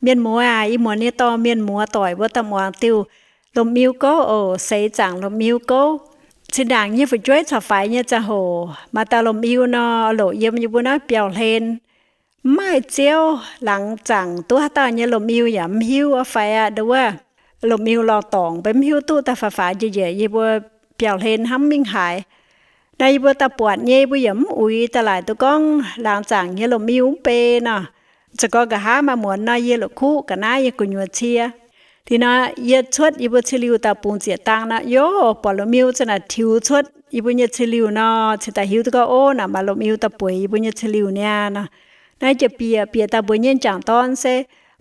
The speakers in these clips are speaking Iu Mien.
Mienh muoz aac, ih muonz nyei dorh mienh muoz doic mbuo daaih muangx diuh lomh miu gouv oc. Seix zaangc lomh miu gouv. Zinh ndaangc yie fu'jueiv caux faix nyei ziangh hoc maaih dauh lomh-miu nor, loc yiem yie mbuo naaiv biauv-hlen. Mv maaih ziouv, laangz zaangc duqv haaix dauh nyei lomh-miu yaac mv hiuv wuov fai aqv. Nduov wuov, lomh-miu lorh dorngc, mbuo mv hiuv duqv daaih faaux-faaux njiec-njiec yie mbuo biauv-hlen hnamv mingh haaix. Naaiv yie mbuo daaih buatc nyei, yie mbuo yaac mv uix daaih laaic duqv gorngv laangz zaangc nyei lomh-miu mv bei nor. Zoux gau nqa'haav maaih muonz nor, yie la'kuqv ga'naaiv yie gu'nyuoz cie. Liuz nor, yie cuotv yie mbuo ciliuh daaih bungx zieqc dang nor, yov, buatc lomh-miu za'naaic tiux cuotv yie mbuo nyei ciliuh nor, cingx daaih hiuv duqv gorngv, ov, naaic maaih lomh-miu daaih bueix yie mbuo nyei ciliuh niaa nor. Naaiv ziouc bieqc, bieqc daaih mbuox nyei jangc dorn se,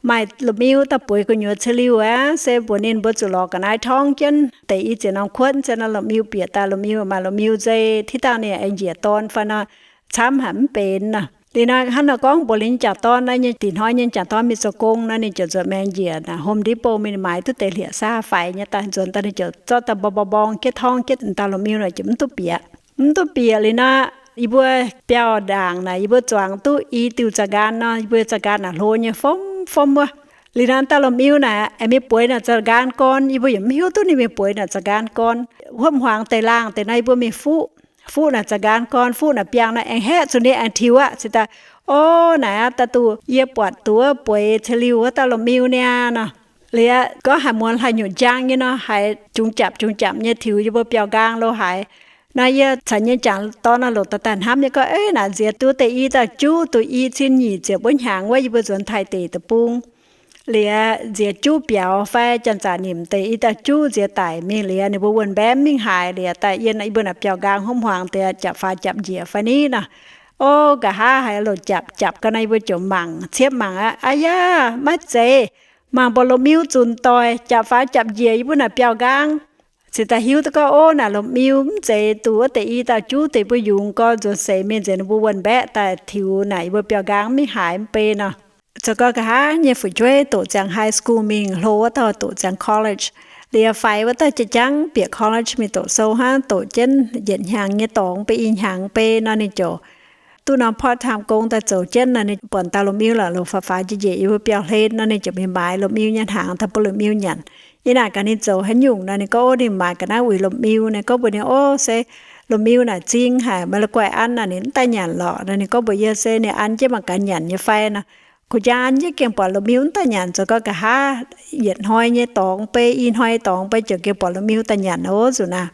maaih lomh-miu daaih bueix gu'nyuoz ciliuh aqv, se mbuox ninh mbuo zuqc lorz ga'naaiv torngv jienv deix i ziex norm kuotv, se nor lomh-miu bieqc daaih, lomh-miu maaih lomh-miu nzei, tiv dangh ninh aengx njiec dorn fai nor, camv haic mv benx nor. Liuz nor hnangv nor gorngv mbuox liuz nyei jangc dorn, naaiv nyei dingc hnoi nyei jangc dorn mingh zoux gong nor, ninh ziouc nzuonx maengx njiec naaic Home Depot mingh maaiz duqv deix hlieqv-saa faix nyei daaih, nzuonx daaih ninh ziouc zorqv daaih mbong mbong mbong, kiev torngv kiev dauh lomh-miu naaic ziouc mv duqv bieqc. Mv duqv bieqc liuz nor, yie mbuo biauv-ndaangc naaic yie mbuo zuangx duqv i diuh za'nqaan nor, yie mbuo za'nqaan naaic hlo nyei fomv fomv wuov. Liuz nor dauh lomh-miu naaic aengx mingh bueix naaic za'nqaan gorn, yie mbuo yaac mv hiuv duqv ninh mingh bueix naaic za'nqaan gorn. Huopv hmuangx deix laangh deix nor yie mbuo mingh fuqv, fuqv naaic za'nqaan gorn, fuqv naaic biangh nor aengx haeqv zuqc ninh aengx tiux aqv. Cingx daaih, ov, naaic aqv, daaih duqv yie buatc duqv bueix ciliuh wuov dauh lomh-miu niaa nor. Liuz gorngv haaix muonz haih nyutc njang nyei nor, haiz jungx japc jungx japc nyei tiux yie mbuo biauv-nqaang lo haaix. Nor yie caux nyei jangc dorn nor loc daaih daaih hnamv nyei gorngv, eix, naaic nziex duqv deix i dauh juv, duqv i cin nyic ziepc wuov hnyangx wuov yie mbuo nzuonx Taiv deic-bung. Liuz nziex juv biaux fai janx-zaqc nimc deix i dauh juv nziex daic mingh liuz, ninh mbuo wuonh mbaeqv mingh haaix liuz daaih yie, yie mbuo naaic biauv-nqaang huopv hmuangx deix japc faaux japc njiec fai ni nor. Ov, nqa'haav haiz loc japc japc ga'naaiv yie mbuo ziouc mangc, ciepv mangc aqv. Aa yaac maiv zeiz, mangc buatc lomh-miu zunc doic japc faaux japc njiec yie mbuo naaic biauv-nqaang. Cingx daaih hiuv duqv gorngv, ov, naaic lomh-miu mv zeiz duqv wuov deix i dauh juv deix mbuo yungz gorn nzuonx seix mingh nzengc ninh mbuo wuonh mbaeqv daaih tiux naaic yie mbuo biauv-nqaang mingh haaix mv bei nor. Zoux gau nqa'haav nyei fu'jueiv doqc ziangx high school mingh, hlo wuov dauh doqc ziangx college. Liuz faix wuov dauh jangv bieqc college mingh doqc sou hnangv, doqc jienv yietc hnyangx nyei dorngx bei i hnyangx bei nor ninh ziouc duqv norm part-time gong daaih zoux jienv nor, ninh buatc dauh lomh-miu lorqc, loc faaux faaux njiec njiec yie mbuo biauv-hlen nor, ninh ziouc mingh maaiz lomh-miu nyei hnaangx daaih bun lomh-miu nyanc. Yie naaic gaax ninh zoux haaix nyungc nor, ninh gorngv, ov, ninh maaiz ga'naaiv uix lomh-miu. Ninh gorngv mbuox ninh, ov, se lomh-miu naaic zing haic, maiv la'guaih an naaic ninh mv daaih nyanc lorqc nor. Ninh gorngv mbuox yie se ninh an jienv mangc gaax nyanc nyei fai nor. Kuv jangv an jienv gengh buatc lomh-miu mv daaih nyanc. Zoux gau nqa'haav yietc hnoi nyei dorngx bei, i hnoi dorngx bei ziouc gengh buatc lomh-miu daaih nyanc ov nzuqc naaic.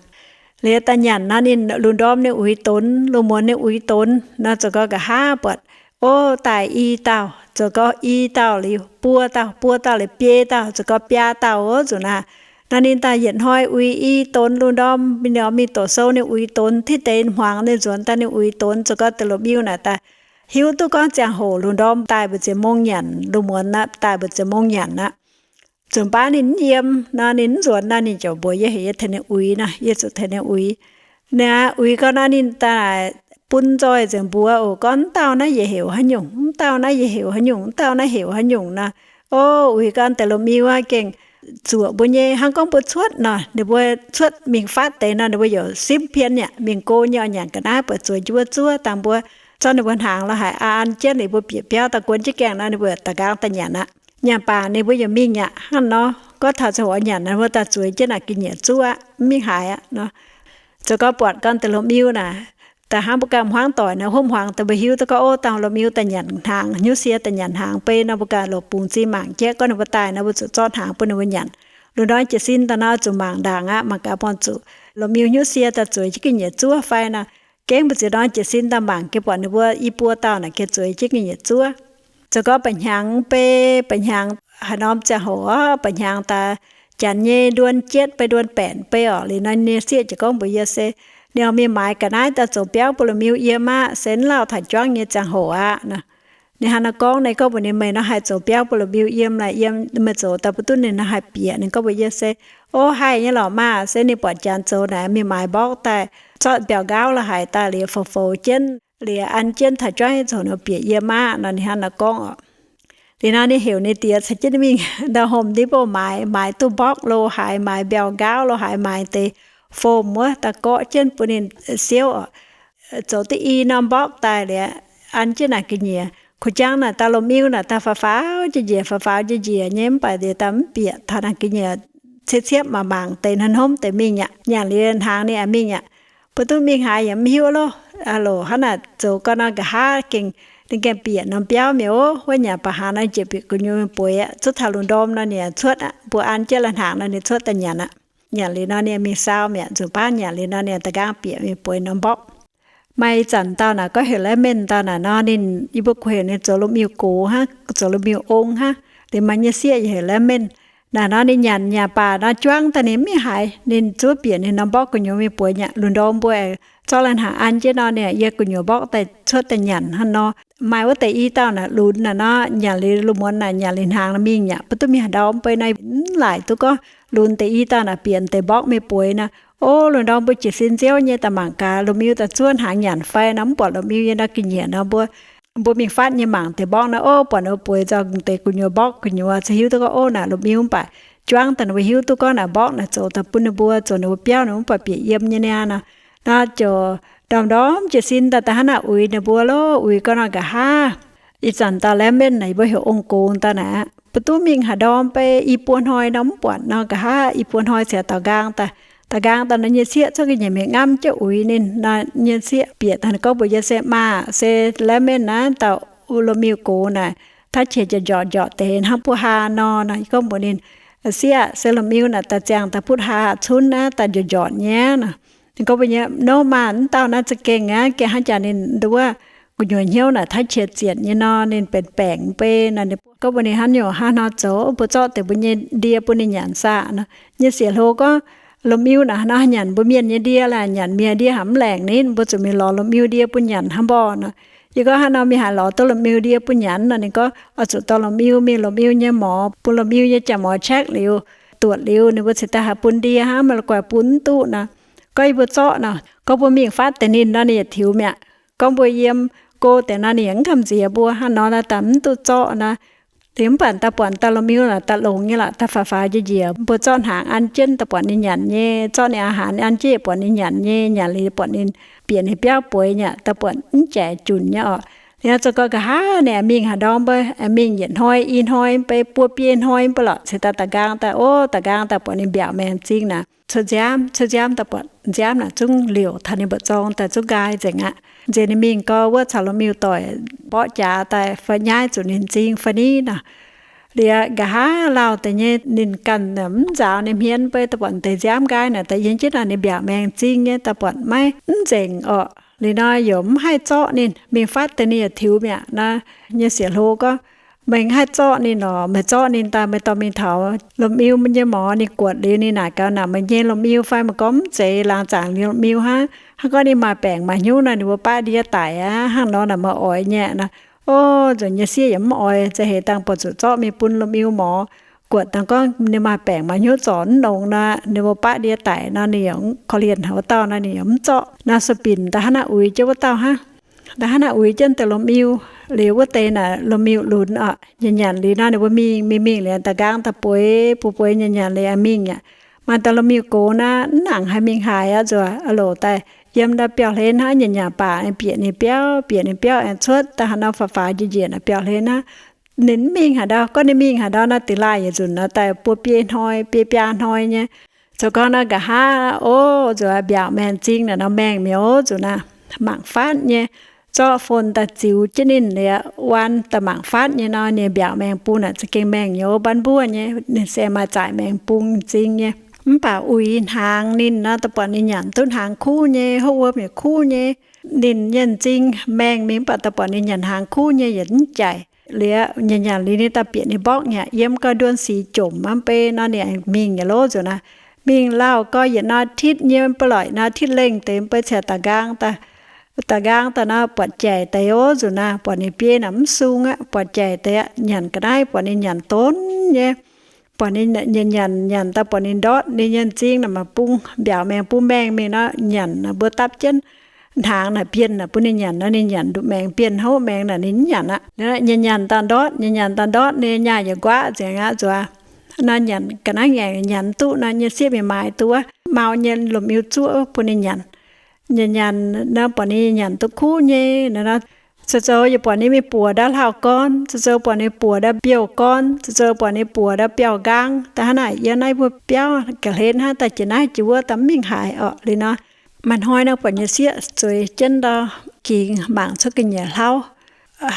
Liuz daaih nyanc nor ninh lungh ndorm ninh uix donx, lungh muonz ninh uix donx nor, zoux gau nqa'haav buatc, ov, daaih i dauh, zoux gau i dauh liuz buo dauh, buo dauh liuz biei dauh, zoux gau biaa dauh ov nzuqc naaic. Nor ninh daaih yietc hnoi uix i donx, lungh ndorm mingh doqc sou ninh uix donx, tiv deix hmuangx ninh nzuonx daaih ninh uix donx, zoux gau deix lomh-miu naaic daaih hiuv duqv gorngv ziangh hoc lungh ndorm daaih mbu'ziex mong nyanc, lungh muonz aqv daaih mbu'ziex mong nyanc aqv. Nzunc baav ninh mv yiem nor, ninh mv nzuonx nor, ninh ziouc mbuox yie heuc yie tengx ninh uix nor, yie zuqc tengx ninh uix. Ninh aqv, uix gau nor ninh daaih bun nzoih nzengc mbuox oc, gorngv, mv dauh naaiv yie heuc haaix nyungc, mv dauh naaiv yie heuc haaix nyungc, mv dauh naaiv heuc haaix nyungc nor. Ov, uix gau deix lomh-miu aqv gengh zuoqc mbuo nyei, hnangv gorngv mbuo cuotv nor, ninh mbuo cuotv mingh fatv deix nor, ninh mbuo yaac simv pien yaac mingh go nyei oc, nyanc ga'naaiv buatc zueiz jienv wuov zuov dangh mbuo zorqv ninh mbuo hnaangx lorqc haic an jienv, ninh mbuo bieqc biauv daaih guon jienv gaengh nor, ninh mbuo da'nqaang daaih nyanc aqv. Nyanc baac ninh mbuo yaac mingh aqv. Hnangv nor, gorngv taux ziangh hoc nyanc nor, mbuo daaih zueiz jienv naaic ga'nyiec zuov aqv, mv mingh haaix aqv nor. Zoux gau buatc ganh deix lomh-miu naaic, da'hnangv mbuo ganh hmuangv doic naaic, huov hmuangx daaih mbuo hiuv duqv gorngv, ov, dangh lomh-miu daaih nyanc hnaangx, hnyouv sie daaih nyanc hnaangx bei nor, mbuo ganh loc bungx zinh mangc jienv, gorngv ninh mbuo daaih nor, mbuo zuqc zorqv hnaangx bun ninh mbuo nyanc. Lungh ndorm jiez sin daaih nor, zuqc mangc ndaangc aqv, mangc gaax buangh zuqc lomh-miu hnyouv sie daaih zueiz jienv ga'nyiec zuov fai nor. Gengh mbu'ziex ndorm jiez sin daaih mangc gengh buatc ninh mbuo i buo dauh naaic gengh zueiz jienv ga'nyiec zuov. Zoux gorngv mba'hnyangx bei, mba'hnyangx haaix norm ziangh hoc orqc, mba'hnyangx daaih janx nyei nduon jietv bei nduon baeqc bei orqc, liuz nor ninh sieqv ziouc gorngv mbuox yie se, ninh oix mingh maaiz ga'naaiv daaih zoux biauv bun lomh-miu yiem aqv, se mv lauh taux juangv nyei ziangh hoc aqv nor. Ninh hnangv naaiv gorngv, ninh gorngv mbuox ninh, meih nor haih zoux biauv bun lomh-miu yiem laaix? Yiem, meih zoux daaih mv duqv ninh nor haih bieqc? Ninh gorngv mbuox yie se, ov, haih nyei lorqc maah, se ninh buatc janx zoux naaic mingh maaiz mborqv daaih, zorqv mbiauz nqaauv lorqc haic daaih liuz foux-foux jienv, liuz an jienv taux juangv nyei ziangh hoc bieqc yiem aqv nor, ninh hnangv naaiv gorngv orqc. Liuz nor ninh heuc ninh diex caux jienv mingh ndau Home Depot maaiz, maaiz duqv mborqv lo haaix, maaiz mbiauz nqaauv lo haaix, maaiz deix fomc wuov daaih gorqv jienv bun ninh siouv orqc. Zoux duqv i norm mborqv daaih liuz, an jienv naaic ga'nyiec. Kuv jangv naaic daaih lomh miuv naaic daaih faaux faaux njiec njiec, faaux faaux njiec njiec nyei, mv baac nziex daaih mv bieqc taux naaic ga'nyiec, cietv cietv mangc mangc deix hnangv hnomv deix mingh aqv. Nyanc liuz hnaangx ninh aengx mingh aqv. Mbuo duqv mingh haaix yaac mv hiuv loh. Aa loc, hnangv naaic zoux gau nor nqa'haav gengh, ninh gengh bieqc norm biauv mi'aqv. Wuov nyanc ba'haav nor njiec bieqc gu'nyuoz mingh bueix aqv. Zuov taux lungh ndorm nor ninh yaac cuotv aqv. Mbuo an jienv la'hnaangx nor ninh cuotv daaih nyanc aqv. Nyanc liuz nor ninh mingh saau mi'aqv. Nzunc baav nyanc liuz nor ninh da'nqaang bieqc mingh bueix norm mborqv. Maaih ih zanc dauh naaic gorngv heuc Lemon dauh naaic nor, ninh, yie mbuo kungx heuc ninh zoux lomh miuh gox hnangv, zoux lomh miuh ong hnangv. Liuz maaih nyei sieqv yaac heuc Lemon. Naaic nor ninh nyanc nyanc baac nor juangv daaih ninh mv mingh haaix, ninh zuov bieqc ninh norm mborqv gu'nyuoz mingh bueix nyanc. Lungh ndorm mbuo zorqv lai-hnaangx an jienv nor, ninh yiem gu'nyuoz mborqv daaih cuotv daaih nyanc hnangv nor. Maaih wuov deix i dauh naaic lunx naaic nor, nyanc liuz lungh muonz naaic nyanc liuz hnaangx naaic mingh aqv. Mbuo duqv mingh haaix ndau mv bei naaiv mv laaic duqv gorngv lunx deix i dauh naaic bieqc deix mborqv mingh bueix nor. O, lungh ndorm mbuo jiez sin nziouv nyei daaih mangc gaax lomh miuv daaih zuov hnaangx nyanc fai nor, mv buatc lomh miuv nyei nor ga'nyiec nor mbuo mbuo mingh fatv nyei mangc deix mborqv nor, o, buatc ninh mbuo bueix nzengc deix gu'nyuoz mborqv gu'nyuoz, ziouc hiuv duqv gorngv, o, naaic lomh miuv mv baac juangv daaih ninh mbuo hiuv duqv gorngv naaic mborqv naaic zoux daaih bun ninh mbuo, zoux ninh mbuo biauv ninh mv baac bieqc yiem nyei niaa nor. Naaiv ziouc ndorm-ndorm jiez sin daaih daaih hnangv naaic uix ninh mbuo loh, uix gau nor nqa'haav. Ih zanc dauh Lemon naaic yie mbuo heuc ong-gongx dauh naaic aqv, mbuo duqv mingh haaix ndorm bei i buo hnoi nor mv buatc nor nqa'haav i buo hnoi ziouc daux nqaang daaih. Daux nqaang daaih nor nyei sieqv cuotv ga'nyiec mingh ngamv jienv uix ninh. Nor nyei sieqv bieqc daaih ninh gorngv mbuox yie se, Maah, se Lemon naaiv dauh lomh miuv gox naaic, taav qiex njorqc njorqc deix hnangv buo haa nor. Nor yie gorngv mbuox ninh, Sieqv, se lomh miuv naaic daaih ziangh daaih butv haa cunv naaiv daaih njorqc njorqc nyei nor. Ninh gorngv mbuox yie, Nov maah, mv dauh naaiv za'gengh aqv, gengh hnangv jaax ninh nduov gu'nyuoz hnyouv naaic taav qiex zietc nyei nor, ninh benx baengc bei nor. Ninh gorngv mbuox ninh, Hnangv nyungc hnangv nor zoux, mbuo zorqv deix mbuo nyei ndie bun ninh nyanc saah nor. Nyei sieqv hlo gorngv, Lomh miuv naaic nor nyanc mbuo mienh nyei ndie laeh, nyanc mienh ndie haic mv laengc ninh, mbuo zuqc mingh lorz lomh miuv ndie bun nyanc hnangv mborqv nor. Yie gorngv, Hnangv nor mingh haaix lorz duqv lomh miuv ndie bun nyanc nor? Ninh gorngv, Oix zuqc dorh lomh miuv mingh lomh miuv nyei morz, bun lomh miuv nyei jaax morz check liuz, duotc liuz, ninh mbuo cingx daaih haih bun ndie hnangv, maiv la'guaih bun mv duqv nor. Gorngv yie mbuo zorqv nor, gorngv mbuo mingh fatv deix ninh nor ninh yietc tiux mi'aqv. Gorngv mbuo yiem go deix nor ninh yaac mv gamh nziex mbuo. Hnangv nor naaiv daaih mv duqv zorqv nor. Liuz mv baac daaih buatc daaih lomh miuv naaic daaih longx nyei lorqc, daaih faaux faaux njiec njiec, mbuo zorqv hnaangx an jienv daaih buatc ninh nyanc nyei, zorqv ninh aqv hnangv an jienv yaac buatc ninh nyanc nyei. Nyanc liuz buatc ninh bieqc ninh biauv bueix nyei aqv, daaih buatc mv jaic junc nyei orqc. Liuz zuqc gau nqa'haav ninh aengx mingh haaix ndorm mbuo aengx mingh yietc hnoi i hnoi mv bei buo biei hnoi mv bei lorqc, cingx daaih daux nqaang daaih, o, daux nqaang daaih buatc ninh mbiaauc maengx m'zing naaic, cuotv nziaamv, cuotv nziaamv daaih buatc nziaamv naaic zungv liouc taux ninh mbu'zorng daaih zungv nqaai nzengc aqv. Nziex ninh mingh gau wuov caux lomh miuv doic mborqv jaax daaih fai nyaiv zuqc ninh m'zing fai ni nor. Liuz nqa'haav lauh deix nyei ninh ganh mv nzaaux ninh hmien mv bei, daaih buatc deix nziaamv nqaai naaic daaih yiem jienv naaic ninh mbiaauc maengx m'zing nyei, daaih buatc maiv mv nzengc orqc. Liuz nor yaac mv haih zorqv ninh, mingh fatv deix ninh yietc tiux mi'aqv nor. Nyei sieqv hlo gorngv, Meih haih zorqv ninh orqc? Meih zorqv ninh daaih meih dorh mingh taux lomh miuv nyei morz ninh guotc liuz ninh naaic gaax naaic, Meih nyei lomh miuv fai? Meih gorngv, Mv zeiz, laangz zaangc nyei lomh miuv hnangv. Hnangv gorngv ninh maaih baengc maaih hnyouv nor ninh mbuo baqv ndie daic aqv. Hnangv nor naaic meih oix nyei nor. O, nzunc nyei sieqv yaac mv oix, za'gengh dangh buatc zuqc zorqv mingh bun lomh miuv morz guotc. Dangh gorngv ninh maaih baengc maaih hnyouv zorc mv longx nor, ninh mbuo baqv ndie daic nor ninh yaac korv-lienh haic wuov dauh nor ninh yaac mv zorqv. Naaiv sueih binc daaih hnangv naaiv uix jienv wuov dauh hnangv. Daaih hnangv naaiv uix jienv deix lomh miuv. Liuz wuov deix naaic lomh miuv lunx orqc, nyanc nyanc liuz nor ninh mbuo mingh mingh mingh liuz daux nqaang daaih bueix bueix bueix nyanc nyanc liuz mingh aqv. Maaih dauh lomh miuv gox naaiv mv nangc haih mingh haaix aqv, nzuonx aqv loc daaih yiem ndau biauv-hlen hnangv, nyanc nyanc baac bieqc ninh biauv, bieqc ninh biauv aengx cuotv daaih haaix nor faaux faaux njiec njiec naaic biauv-hlen hnangv. Ninh mv mingh haaix ndau. Gorngv ninh mingh haaix ndau nor, da'laanh yietc nzunc nor daaih buo biei hnoi, biei biaa hnoi nyei. Zoux gau nor nqa'haav, o, nzuonx mbiaauc maengx m'zing naaic nor maengh mi'aqv, o, nzuqc naaiv mangc fatv nyei. Zorqv phone daaih ziux jienv ninh liuz, waan daaih mangc fatv nyei nor, ninh mbiaauc maengx bung naaic za'gengh maengh nyei, o, mbanv mbuov nyei. Ninh se maaih zaaic maengx bung m'zing nyei. Mv baac uix hnaangx ninh nor, daaih buatc ninh nyanc duqv hnaangx kuv nyei, hopv wuom yaac kuv nyei. Ninh nyei m'zing maengh mingh mv baac daaih buatc ninh nyanc hnaangx kuv nyei yietc mv jaic. Liuz nyanc nyanc liuz ninh daaih bieqc ninh mborqv nyei aqv. Yiem gau nduon sic jomc mv bei nor ninh aengx mingh nyei loh nzuqc naaiv. Mingh lauh gau yietc nor tit nyei mv baac lorqc, nor tit lengh deix mv bei cingx daux nqaang daaih. Daux nqaang daaih nor buatc jaic deix, o, nzuqc naaiv buatc ninh biei naaic mv sung aqv, buatc jaic deix aqv. Nyanc ga'naaiv buatc ninh nyanc donv nyei. Buatc ninh nyanc nyanc nyanc daaih buatc ninh ndortv ninh nyei m'zing naaic maaih bung, mbiaauc maengx bung maengh mingh nor, nyanc naaic mbuo dapv jienv hnaangx naaic bienh naaic bun ninh nyanc nor, ninh nyanc nduqc maengx bienh hopv maengx naaic ninh mv nyanc aqv. Nyanc nyanc daaih ndortv, nyanc nyanc daaih ndortv, ninh nyaah yietc nquaqv nzengc aqv nzuqc. Nor nyanc ga'naaiv ngaengc nyanc mv duqv nor, nyei sieqv mingh maaiz duqv wuov mau nyei lomh miuv zuoqv bun ninh nyanc. Nyanc nyanc nor buatc ninh nyanc duqv kuv nyei nor, Zoux zoux yaac buatc ninh mingh buoc ndau hlauv-gorn, zoux zoux buatc ninh buoc ndau biouv-gorn, zoux zoux buatc ninh buoc ndau biauv-nqaang. Da'hnangv naaic yiem naaiv mbuo biauv ga'hlen hnangv, daaih jiex naaiv jiex wuov daaih mingh haaix orqc. Liuz nor, maaih hnoi nor buatc nyei sieqv zueiz jienv ndau gingx mangc cuotv ga'nyiec hlauv,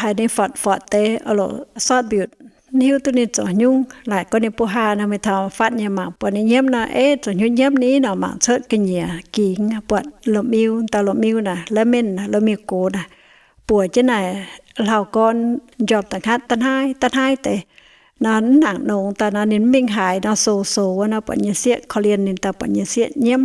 haiz ninh fortv-fortv deix, loc sortv mbiutc, hiuv duqv ninh zoux nyungc. Laaic gorngv ninh buo haa nor, mingh taux fatv nyei mangc buatc ninh nyiemv nor, ei, zoux hnyouv nyiemv ni nor, mangc cuotv ga'nyiec gingx buatc lomh miu, dauh lomh miu naaic, lemon, lomh miu gox naaic, buoc jienv naaic hlauv-gorn, njormh da'nqaatv da'hnaiv da'hnaiv deix. Nor mv nangc nongx daaih nor, ninh mingh haaix nor, soux soux wuov nor, buatc nyei sieqv korv-lienh ninh daaih, buatc nyei sieqv nyiemv.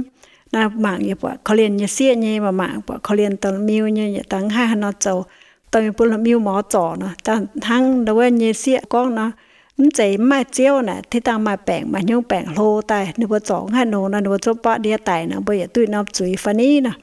Naaiv mangc yaac buatc korv-lienh nyei sieqv nyei, mangc mangc buatc korv-lienh dauh lomh miu nyei, yietc dangh mv haih haaix nor zoux. Dauh mingh bun lomh miu mor zorc nor, daaih hnangv ndau wuov nyei sieqv gorngv nor, mv zeiz mv maaih ziouv naaic, tiv dangh maaih baengc, maaih hnyouv baengc hlo daaih, ninh mbuo zorc mv haih nongx nor, ninh mbuo zungv baqv ndie daic nor, mbuo yietc duqv norm zuiz fai ni nor.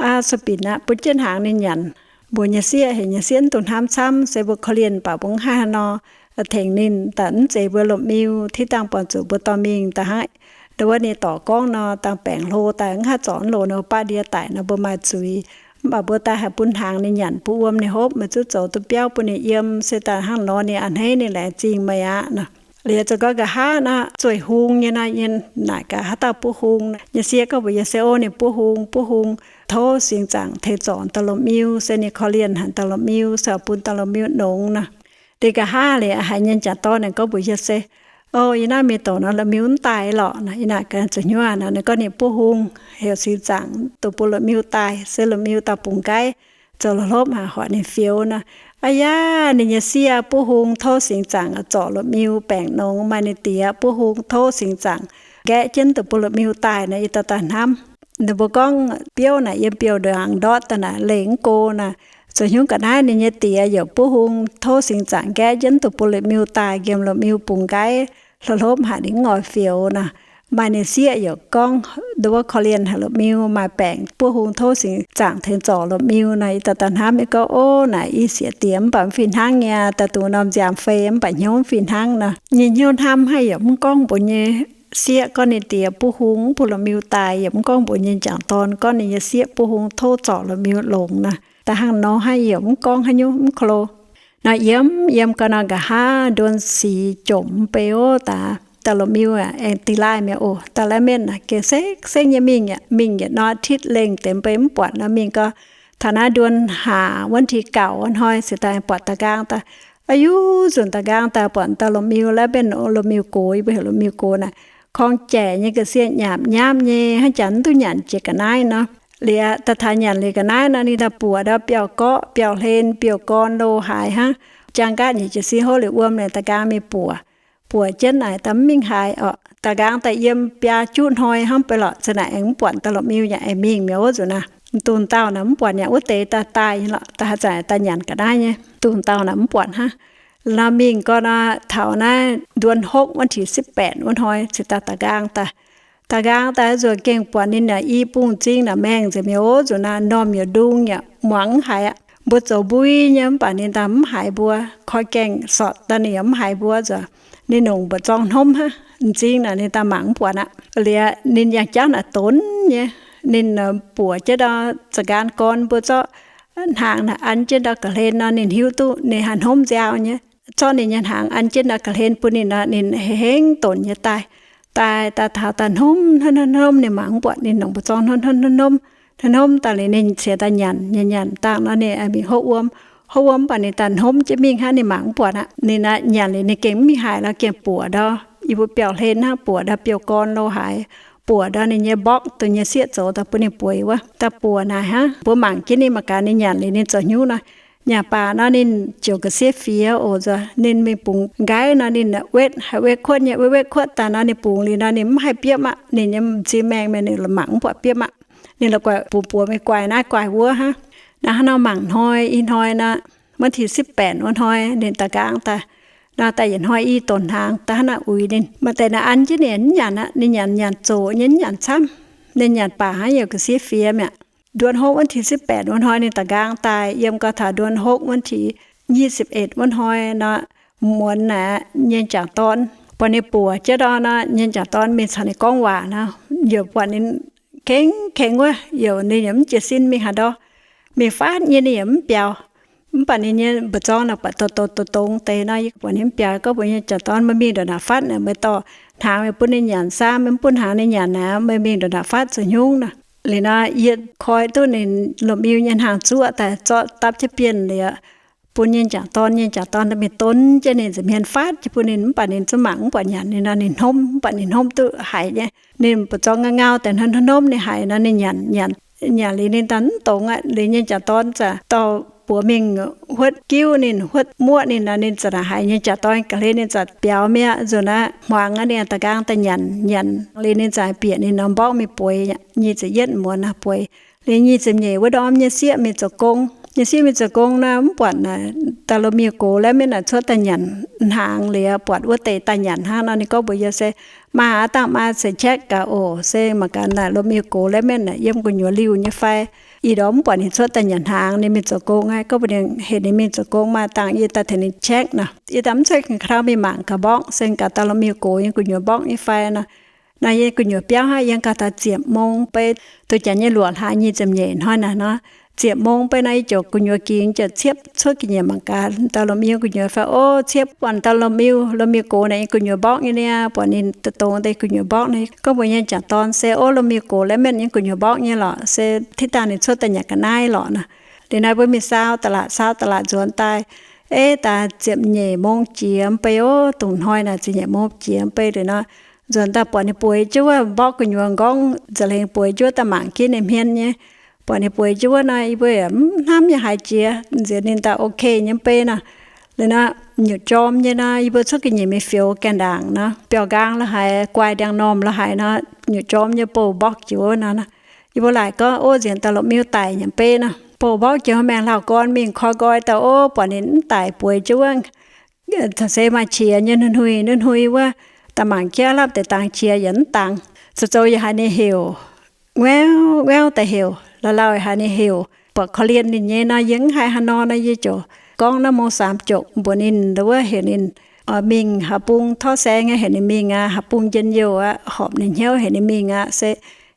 Aa, sueih binc aqv, bun jienv hnaangx ninh nyanc. Mbuox nyei sieqv, heuc nyei sieqv mv dungx hnamv camv, se mbuo korv-lienh baac mbuo mv haih haaix nor tengx ninh, daaih mv zeiz mbuo lomh miu, tiv dangh buangh zuqc mbuo dorh mingh daaih hnangv. Ndau wuov ninh dorc gorngv nor, dangh baengc hlo daaih mv haih zorc mv loz nor, baqv ndie daic nor, mbuo maaih zuiz. Mv baac mbuo daaih haih bun hnaangx ninh nyanc, bun wuom ninh hopv, meih zuqc zoux duqv biauv bun ninh yiem, se daaih hnangv nor ninh a'hneiv ninh laengz zingh meih aqv nor. Liuz zoux gau nqa'haav nor, zueih hung nyei nor, yie naaic gaax haaix dauh buov hung. Nyei sieqv gorngv mbuox yie se, o, ninh buov hung, buov hung tov singx zaangc tengx zorc dauh lomh miu, se ninh korv-lienh haic dauh lomh miu, se bun dauh lomh miu nongx nor. Liuz nqa'haav liuz haiz nyei jangc dorn ninh gorngv mbuox yie se, o, yie naaiv mingh douc nor lomh miu mv daaih lorqc nor. Yie naaic gaax zuqc hnyouv nor, ninh gorngv ninh buov hung heuc singx zaangc dongh bun lomh miu daaih, se lomh miu daaih bungx nqaiv zoux la'hlopv haic, horpc ninh fioux nor. Aa yaac ninh nyei sieqv buov hung tov singx zaangc zorc lomh miu baengc nongx. Maaih ninh diex buov hung tov singx zaangc nqaeqv jienv dongh bun lomh miu daaih nor, yie daaih daaih hnamv. Ninh mbuo gorngv biouv naaic yiem biouv-ndaangc ndortv daaih naaic lengh mv go naaic, zoux hnyouv ga'naaiv ninh nyei diex yaac buov hung tov singx zaangc nqaeqv jienv dongh bun lomh miu daaih, nqemh lomh miu bungx nqaiv la'hlopv haic ninh mv oix fioux nor. Maaih ninh sieqv yaac gorngv, ndau wuov korv-lienh haic lomh miu, maaih baengc buov hung tov singx zaangc tengx zorc lomh miu nor. Yie daaih daaih hnamv, yie gorngv, o, naaic i sieqv diex mv baac mv fih hnangv nyei, daaih dungx norm nziaamv-fei mv baac hnyouv mv fih hnangv nor. Nyei hnyouv hnamv haic, yaac mv gorngv mbuox nyei sieqv gorngv ninh diex buov hung mv bun lomh miu daaih, yaac mv gorngv mbuox nyei jangc dorn gorngv ninh nyei sieqv buov hung tov zorc lomh miu longx nor. Daaih hnangv nor haic, yaac mv gorngv haaix nyungc, mv klo. Nor yiem yiem gau nor, nqa'haav nduon sic jomc mv bei ov, daaih dauh lomh miu aengx dingh laaih mi'aqv oc. Daaih la'maih naaic gengh sekv sekv nyei mingh aqv. Mingh yietc norm อาทิตย์ lengh deix mv bei mv buatc nor, mingh gau taux naaiv nduon haac วันที่เก้า wuov hnoi se daaih buatc da'nqaang daaih. Aa, yuv nzunc da'nqaang daaih buatc dauh lomh miu la'maih, lomh miu gox, yie mbuo heuc lomh miu gox naaic, korng jaic nyei, ga'sie nyaapc nyaapv nyei, hnangv jaax mv duqv nyanc jiex ga'naaiv nor. Liuz daaih taux nyanc liuz ga'naaiv nor, ninh daaih buoc ndau biauv-gorqv biauv-hlen biouv-gorn lo haaix hnangv. Jaang nqaatv nyic jiez sin hov liuz wuom naaic da'nqaang mingh buoc. Buoc jienv naaic daaih mv mingh haaix orqc. Da'nqaang daaih yiem biaa juqv hnoi hnangv bei lorqc, za'naaic aengx mv buatc dauh lomh miu yaac aengx mingh mi'aqv wuov nzunc naaic. Dongh dauh naaic mv buatc yaac wuov deix daaih daaih nyei lorqc, daaih haaix zanc daaih nyanc ga'naaiv nyei. Dongh dauh naaic mv buatc hnangv. Nor mingh gau nor, taux naaiv nduon hopv วันที่สิบแปด wuov hnoi cingx daaih da'nqaang daaih. Da'nqaang daaih nzuonx gengh buatc ninh naaic i bung m'zing naaic maengh nzengc mi'aqv wuov nzunc naaic, m'normh yaac ndung yaac muangx mv haiz aqv. Mbuo zoux mbui nyei mv baac ninh daaih mv haiz mbuo, koi gaengh sortv daaih ninh yaac mv haiz mbuo nzuonx. Ninh nongc mba'zorng hnomv hnangv, m'zing naaic ninh daaih mangc mv buatc aqv. Liuz ninh yangh jauv naaic donx nyei, ninh buoc jienv ndau za'nqaan gorn mbuo zorqv hnaangx naaic an jienv ndau ga'hlen nor, ninh hiuv duqv ninh haih hnomv nziaaux nyei. Zorqv ninh nyei hnaangx an jienv ndau ga'hlen bun ninh nor, ninh hengx donx nyei daaih. Daaih daaih taux daaih hnomv hnomv hnomv, ninh mangc mv buatc, ninh nongc mba'zorng hnomv hnomv hnomv hnomv. Hnomv daaih liuz ninh cingx daaih nyanc, nyanc nyanc dangh nor ninh mingh hopv wuom. Hopv wuom mv baac ninh daaih hnomv jienv mingh hnangv, ninh mangc mv buatc aqv. Ninh nyanc liuz ninh gengh mv mingh haaix nor, gengh buoc ndau yie mbuo biauv-hlen hnangv, buoc ndau biouv-gorn lo haaix, buoc ndau ninh nyei mborqv dongh nyei sieqv zoux daaih bun ninh bueix wuov. Daaih buoc naaic hnangv, mbuo mangc jienv ninh mangc gaax ninh nyanc liuz ninh zoux hnyouv nor. Nyanc baac nor ninh ziouc ga'sie fiex oc. Nzuonx ninh mingh bungx nqaiv nor ninh wetv, haih wetv kuotv nyei, wetv wetv kuotv daaih nor ninh bungx liuz nor ninh mv haih biopv aqv. Ninh nyei m'zing maengh mienh ninh mangc mv buatc biopv aqv. Ninh la'guaih bungx buoz mingh guaix naaiv guaix wuov hnangv. Naaiv hnangv nor mangc hnoi i hnoi nor, วันที่สิบแปด wuov hnoi ninh da'nqaang daaih. Nor daaih yietc hnoi i donx hnaangx daaih hnangv naaic uix ninh. Maaih deix naaic an jienv ninh mv nyanc aqv. Ninh nyanc nyanc zoqc nyei mv nyanc camv. Ninh nyanc baac hnangv yaac ga'sie fiex mi'aqv. Nduon hopv วันที่สิบแปด wuov hnoi ninh da'nqaang daaih. Yiem gau taux nduon hopv วันที่ยี่สิบเอ็ด wuov hnoi nor, muonz naaic nyei jangc dorn buatc ninh buoc jienv ndau nor, nyei jangc dorn mingh caux ninh gorngv waac nor, yaac buatc ninh kengx kengx wuov, yaac ninh yaac mv jiez sin mingh haaix ndau. Mingh faatv nyei ninh yaac mv biaux. Mv baac ninh nyei mba'zorng naaic buatc douz douz dongz deix nor, yie buatc ninh mv biaux. Gorngv mbuox nyei jangc dorn, meih mingh ndongc naaic fatv naaic, meih dorh hnaangx meih bun ninh nyanc saah? Meih mv bun hnaangx ninh nyanc naaic, meih mingh ndongc naaic fatv zoux haaix nyungc naaic? Liuz nor yie koi duqv ninh lomh miu nyei hnaangx zuoqv daaih zorqv dapv jienv bienh liuz, bun nyei jangc dorn. Nyei jangc dorn mingh donv jienv ninh nza'hmien fatv jienv bun ninh, mv baac ninh zungv mangc mv buatc nyanc. Ninh nor ninh hnomv, mv baac ninh hnomv duqv haiz nyei. Ninh mba'zorng ngau ngau deix, hnomv hnomv ninh haiz nor ninh nyanc nyanc. Nyanc liuz ninh daaih mv dongz aqv. Liuz nyei jangc dorn zaqc dorh buoz mingh huotv giuv ninh, huotv muoqv ninh nor, ninh zaqc naaic haiz nyei jangc dorn ga'hlen ninh zaqc biaux mi'aqv. Nzunc aqv, hmuangx aqv, ninh da'nqaang daaih nyanc nyanc. Liuz ninh zaqc bieqc ninh norm mborqv mingh bueix. Nyic ziepc yietv muonz naaic bueix. Liuz nyic ziepc nyeic wuov ndorm nyei sieqv mingh zoux gong. Nyei sieqv mingh zoux gong nor, mv buatc naaic da'lo miuc-gox lav mienv naaic cuotv daaih nyanc hnaangx. Liuz buatc wuov deix daaih nyanc hnangv nor, ninh gorngv mbuox yie se, Maa aav dangh maa se check gaax oc, se mangc gaax naaic lo miuc-gox lav mienv naaic yiem gu'nyuoz liuh nyei fai. Ih ndorm mv buatc ninh cuotv daaih nyanc hnaangx, ninh mingh zoux gong aqv. Gorngv mbuox ninh heuc ninh mingh zoux gong, maa dangh yie daaih tengx ninh check nor. Yie daaih mv cuotv ga'ndiev mingh mangc gaax mborqv, se gaax da'lo miuc-gox yiem gu'nyuoz mborqv nyei fai nor. Naaiv yiem gu'nyuoz biauv hnangv, yiem gaax taux ziepc mong beiv, duqv janx nyei luoqc hlaax nyic ziepc nyeic hnoi naaic nor, ziepc mong beiv nor, yie ziouc gu'nyuoz ging ziouc ciepv cuotv ga'nyiec mangc gaax da'lo miuc yiem gu'nyuoz fai. Ov, ciepv buatc da'lo miuc, lo miuc-gox naaic yiem gu'nyuoz mborqv nyei niaa, buatc ninh dongz deix gu'nyuoz mborqv nor. Gorngv mbuox nyei jangc dorn se, Ov, lo miuc-gox lav mienv yiem gu'nyuoz mborqv nyei lorqc, se tiv dangh ninh cuotv daaih nyanc ga'naaiv lorqc nor. Liuz naaiv mbuo mingh saau da'laatc, saau da'laatc nzuonx daaih, ei daaih ziepc nyeic mong jiex mv bei, ov, dongh hnoi naaic ziepc nyeic mong jiex mv bei liuz nor, nzuonx daaih buatc ninh bueix jienv wuov mborqv gu'nyuoz nqorngv nza'hlen bueix jienv wuov daaih mangc jienv ninh hmien nyei. Buatc ninh bueix jienv wuov nor, yie mbuo yaac mv hnamv yaac haiz jiex, nziex ninh daaih ok nyei mv bei nor. Liuz nor, nyutc jorm nyei nor, yie mbuo cuotv ga'nyiec mingh fioux gaengh ndaangc nor, biauv-nqaang la'haiz, guaix ndiangx-normh la'haiz nor, nyutc jorm nyei bouh mborqv jiex wuov nor. Yie mbuo laaic gorngv, Ov, nziex da'lo miuc daic nyei mv bei nor. Bouh mborqv jiex, mv maengx hlauv-gorn mingh koi nqoi daaih, ov, buatc ninh mv daic bueix jienv wuov, caux se maaih qiex nyei hnui-hnui, hnui-hnui wuov, daaih mangc jienv lamh deix dangx qiex yaac mv dangx. Zoux zoux yaac haiz ninh heuc, nguauv nguauv daaih heuc, lauh lauh haiz ninh heuc. Buatc korv-lienh ninh nyei nor, yie mv haih haaix nor nor, yie ziouc gorngv naaiv mong saamx jokc mbuox ninh, wuov heuc ninh mingh haaix bung torv saeng aqv, heuc ninh mingh aqv, haaix bung njien-youh aqv, horpc ninh hnyouv heuc ninh mingh aqv, se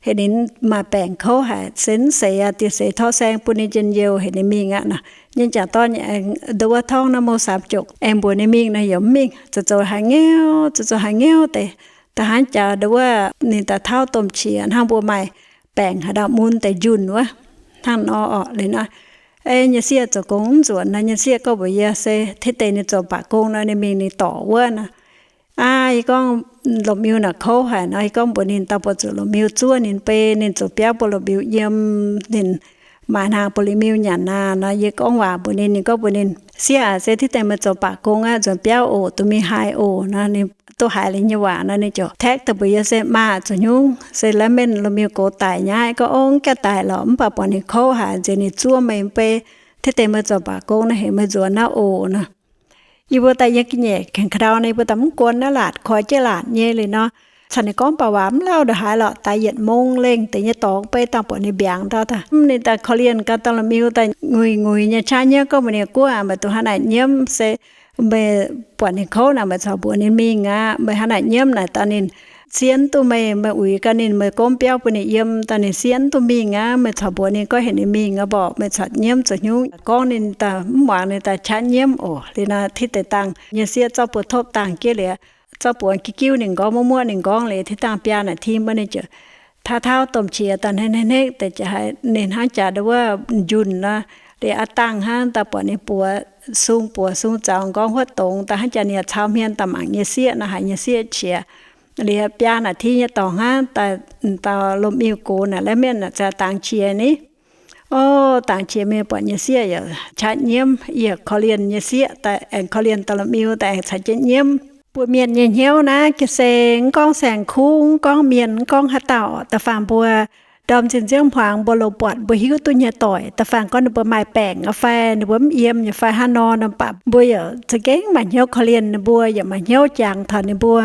heuc ninh maaih baengc kouv haic, se mv seix aqv, dieh seix torv saeng bun ninh njien-youh heuc ninh mingh aqv nor. Nyei jangc dorn aengx nduov wuov torngv naaiv mong saamx jokc aengx mbuox ninh mingh nor, yaac mv mingh, zoux zoux haaix nyungc, zoux zoux haaix nyungc deix. Da'hnangv jaax nduov wuov ninh daaih tauv domh qiex hnangv mbuo maaih baengc haaix dauh mun deix njunh wuov, hnangv nor orqc. Liuz nor, ei nyei sieqv zoux gong mv nzuonx nor, nyei sieqv gorngv mbuox yie se tiv deix ninh zoux baac gong nor, ninh mingh ninh dorc wuov nor. Aa, yie gorngv, Lomh miu naaic kouv haic nor, yie gorngv mbuox ninh, Dauh buatc zuqc lomh miu zuov ninh bei, ninh zoux biauv bun lomh miu yiem, ninh maaiz hnaangx bun lomh miu nyanc naaic nor. Yie gorngv waac mbuox ninh, ninh gorngv mbuox ninh, Sieqv aac, se tiv deix meih zoux baac gong aqv, nzuonx biauv oc, duqv mingh haaix oc nor. Ninh duqv haiz liuz nyei waac nor, ninh ziouc text daaih mbuox yie se, Maa, zuqc hnyungv se lav mienh lomh miu gox daic nyei. Gorngv, Ov, mv gaengh daic lorqc, mv baac buatc ninh kouv haic, nziex ninh zuov meih mv bei. Tiv deix meih zoux baac gong nor, heuc meih nzuonx naaiv oc nor. Yie mbuo daaih yiem ga'nyiec ka'ndau nor, yie mbuo daaih mv guon naaiv laatc, koi jienv laatc nyei liuz nor, caux ninh gorngv baac waac mv lauh ndongc haaix lorqc. Daaih yietc mong lengh deix nyei dorngx beiv dangh buatc ninh mbiaangx ndau daaih. Mv, ninh daaih korv-lienh ganh dauh lomh miu daaih nguiz-nguiz nyei qaqv nyiemv, gorngv mbuox ninh, Guov aac, meih dongh hnangv naaic nyiemv se meih buatc ninh kouv naaic, meih corc mbuox ninh mingh aqv. Meih hnangv naaic nyiemv naaic, dauh ninh sienv duqv meih, meih uix ganh ninh, meih gomv biauv bun ninh yiem, dauh ninh sienv duqv mingh aqv. Meih corc mbuox ninh, gorngv heuc ninh mingh aqv, mborqc meih corc nyiemv zoux hnyungv. Gorngv ninh daaih mv muangx, ninh daaih qaqv nyiemv oc. Liuz nor, tiv deix dangh nyei sieqv zorqv buoz topv dangh jienv liuz, zorqv buoz giuv giuv ninh nqorngv, muoqv muoqv ninh nqorngv liuz, tiv dangh biaa naaic tim wuov, ninh ziouc tauv tauv domh qiex daaih hnekv hnekv deix, ziouc haiz ninh hnangv jaax nduov wuov njunh nor. Liuz a'dangh hnangv daaih buatc ninh buoz sung, buoz sung zaux nqorngv huotv dongz daaih, hnangv jaax ninh yaac cau hmien daaih mangc nyei sieqv nor, haiz nyei sieqv qiex. Liuz biaa naaic tim nyei dorngx hnangv daaih, dauh lomh miu gox naaic, lav mienh naaic, ziouc dangx qiex ni. Ov, dangx qiex mingh buatc nyei sieqv yaac qaqv nyiemv. Yie korv-lienh nyei sieqv daaih aengx korv-lienh dauh lomh miu daaih aengx caux jienv nyiemv. Mbuo mienh nyei hnyouv naaiv ga'sie, mv gorngv saeng-kuv, mv gorngv mienh, mv gorngv haaix dauh, da'faanh mbuo ndorm zinh nziouv hmuangx mbuo loz-buatc mbuo hiuv duqv nyei doic, da'faanh gorngv ninh mbuo maaih baengc aqv fai ninh mbuo mv yiem nyei fai hnangv nor, mv baac mbuo yaac za'gengh maaih hnyouv korv-lienh ninh mbuo, yaac maaih hnyouv jangx taux ninh mbuo.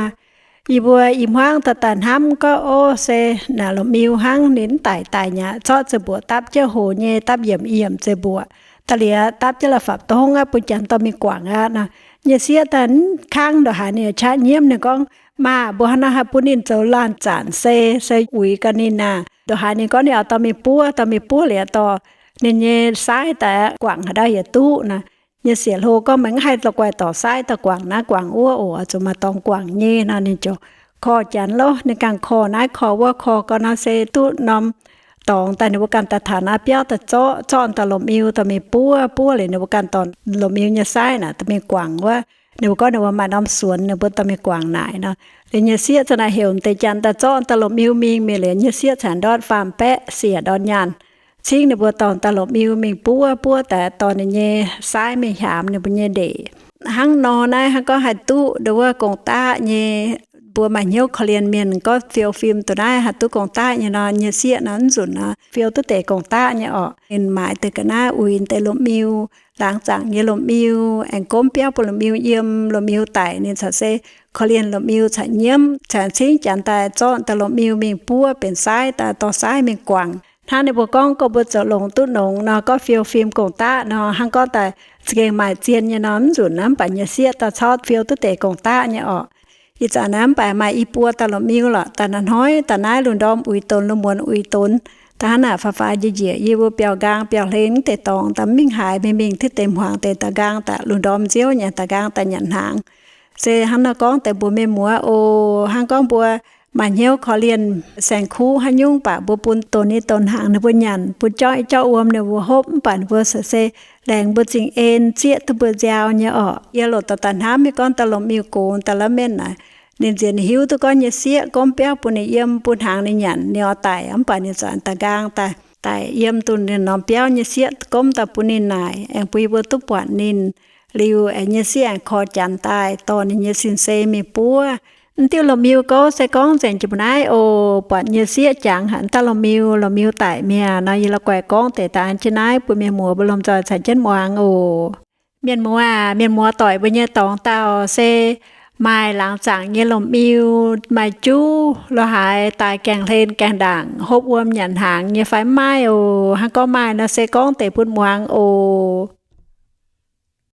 Yie mbuo i hmuangv daaih daaih hnamv gorngv, Ov, se naaic lomh miu hnangv, ninh mv daic daic nyei aqv, zorqv ziangh mbuoqc dapv jienv hoc nyei, dapv yiemc yiemc ziangh mbuoqc, da'liez dapv jienv la'fapv dongv aqv, bun janx dorh mingh guangc aqv nor. Nyei sieqv daaih mv kangv ndongc haaix, ninh yaac qaqv nyiemv. Ninh gorngv, Maa, mbuo hnangv naaiv haih bun ninh zoux laanh zanc se, se uix gaax ninh aac. Ndongc haaix ninh gorngv ninh oix dorh mingh buov, dorh mingh buov liuz dorh ninh nyei saaiv daaih guangc haaix ndau yaac duqv nor. nyei sieqv hlo gorngv, Meih mv haih la'guaih dorc saaiv daaih guangc naaiv guangc wuov oc, zuqc maaih dorngx guangc nyei nor. Ninh ziouc korv janx lorqc. Ninh ganh korv naaiv korv wuov, korv gau nor se duqv norm dorngx daaih. Ninh mbuo ganh daaih taux naaiv biauv daaih zorqv, zorqv daaih lomh miu dorh mingh buov, buov liuz ninh mbuo ganh dorh lomh miu nyei saaiv naaic dorh mingh guangc wuov. Ninh mbuo gorngv ninh mbuo maaih norm suonx, ninh mbuo dorh mingh guangc naaic nor. Liuz nyei sieqv za'naaic heuc deix janx daaih zorqv daaih lomh miu mingh. Mingh liuz nyei sieqv cingx ndortv faam-baeqv siec ndortv nyaanh cingv ninh mbuo dorh daaih lomh miu mingh buov, buov daaih dorh ninh nyei saaiv mingh hiaamx ninh mbuo nyei ndeic. Hnangv nor naaiv hnangv gorngv haih duqv nduov wuov gong-daqv nyei. Mbuo maaih hnyouv korv-lienh mienh gorngv fiou fim duqv naaiv haih duqv gong-daqv nyei nor, nyei sieqv nor mv nzunc nor fiou duqv deix gong-daqv nyei orqc. Ninh maaiz deix ga'naaiv uix deix lomh miu, laangz zaangc nyei lomh miu, aengx gomv biauv bun lomh miu yiem, lomh miu daic ninh caux se korv-lienh lomh miu caux nyiemv, caux cingv janx daaih zorqv daaih lomh miu mingh buov benx saaiv daaih, dorh saaiv mingh guangc. Hnangv ninh mbuo gorngv gorngv mbuo zoux longx duqv nongx nor, gorngv fiou fim gong-daqv nor, hnangv gorngv daaih za'gengh maaih zien nyei nor mv nzunc naaiv, mv baac nyei sieqv daaih corc fiou duqv deix gong-daqv nyei orqc. Ih zanc naaiv mv baac maaih i buo daaih lomh miu lorqc, daaih naaiv hnoi daaih naaiv lungh ndorm uix donx, lungh muonz uix donx. Daaih hnangv naaic faaux faaux njiec njiec yie mbuo biauv-nqaang biauv-hlen mv deix dorngx daaih mv mingh haaix, mingh mingh tiv deix hmuangx deix daaih nqaang daaih lungh ndorm nziouv nyei, daaih nqaang daaih nyanc hnaangx. Se hnangv naaiv gorngv deix mbuox mienh muoz oc, hnangv gorngv mbuo maaih hnyouv korv-lienh saeng-kuv haaix nyungc baac mbuo bun donx i donx hnaangx ninh mbuo nyanc, bun jorqv i jorqv wuom ninh mbuo hopv, mv baac ninh mbuo se laengz mbuo zingh en zieqv duqv mbuo nziaaux nyei orqc. Yie loc daaih daaih hnamv mingh gorngv daaih lomh miu gox daaih la'mienh naaic, ninh nziex ninh hiuv duqv gorngv nyei sieqv gomv biauv bun ninh yiem, bun hnaangx ninh nyanc, ninh oix daic, mv baac ninh ziouc daaih nqaang daaih, daic yiem dunh ninh norm biauv. Nyei sieqv gomv daaih bun ninh naaic, aengx bun yie mbuo duqv buatc ninh. Liuz aengx nyei sieqv aengx korv janx daaih dorh ninh nyei sin-sei mingh buov. Mv diuh lomh miu gouv se gorngv nzengc jiex mbuo naaiv oc. Buatc nyei sieqv jangx haic daaih lomh miu, lomh miu daic mi'aqv nor, yie la'guaih gorngv deix dangx jienv naaiv bun mienh muoz mbuo lomh nzoih caux jienv muangx oc. Mienh muoz aac, mienh muoz doic mbuo nyei dorngx dauh se maaih laangz zaangc nyei lomh miu, maaih juv lo haaix daaih gaengh hlen gaengh ndaangc, hopv wuom nyanc hnaangx nyei fai mv maaih oc? Hnangv gorngv maaih nor se gorngv deix bun muangx oc.